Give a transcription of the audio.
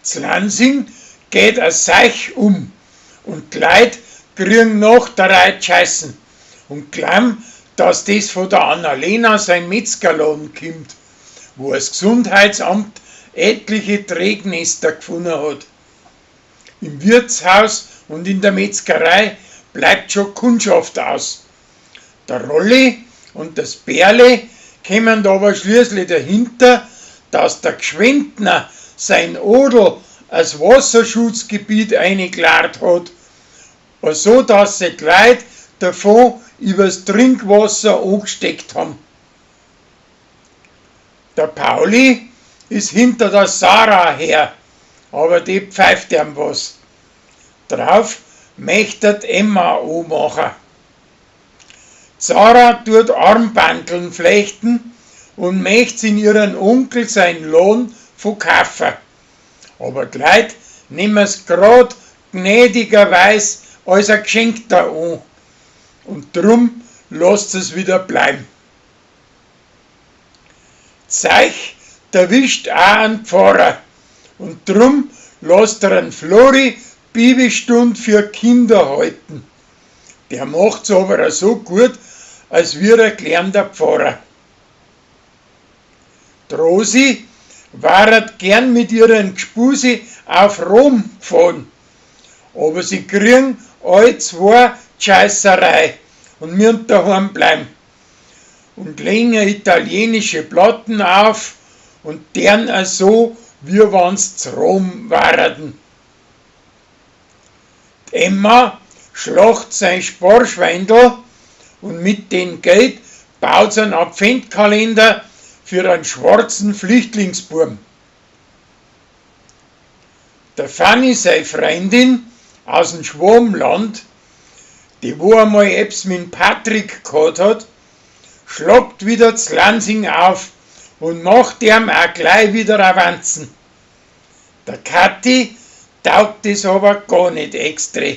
Z Lansing geht a Seich um und d'Leit kriegen nach der Reit Scheißen und glauben, dass das von der Annalena sein Metzgerladen kommt, wo das Gesundheitsamt etliche Trägnester gefunden hat. Im Wirtshaus und in der Metzgerei bleibt schon Kundschaft aus. Der Rolli und das Bärle kommen aber schließlich dahinter, dass der Gschwendner sein Odel als Wasserschutzgebiet eingeklart hat, so dass sich die Leute davon übers Trinkwasser angesteckt haben. Der Pauli ist hinter der Sarah her, aber die pfeift ihm was. Drauf möchtet Emma anmachen. Sarah tut Armbandeln flechten und möcht in ihren Onkel sein Lohn verkaufen. Aber die Leute nehmen's grad gnädigerweise als ein Geschenk da an. Und drum lasst es wieder bleiben. Zeich erwischt auch einen Pfarrer. Und drum lasst er einen Flori Bibelstund für Kinder halten. Der macht's aber auch so gut, als wir ein gelernter Pfarrer. Die Rosi waret gern mit ihren Gspusi auf Rom gefahren, aber sie kriegen alle zwei Scheißerei und müssen daheim bleiben und legen italienische Platten auf und deren so, wie wenn's zu Rom waren. Die Emma schlacht sein Sparschweindel und mit dem Geld baut sie einen Adventkalender für einen schwarzen Flüchtlingsbuben. Der Fanny, seine Freundin aus dem Schwabenland, die wo einmal etwas mit Patrick gehabt hat, schlagt wieder z Lansing auf und macht ihm auch gleich wieder a Wanzen. Der Kathi taugt das aber gar nicht extra.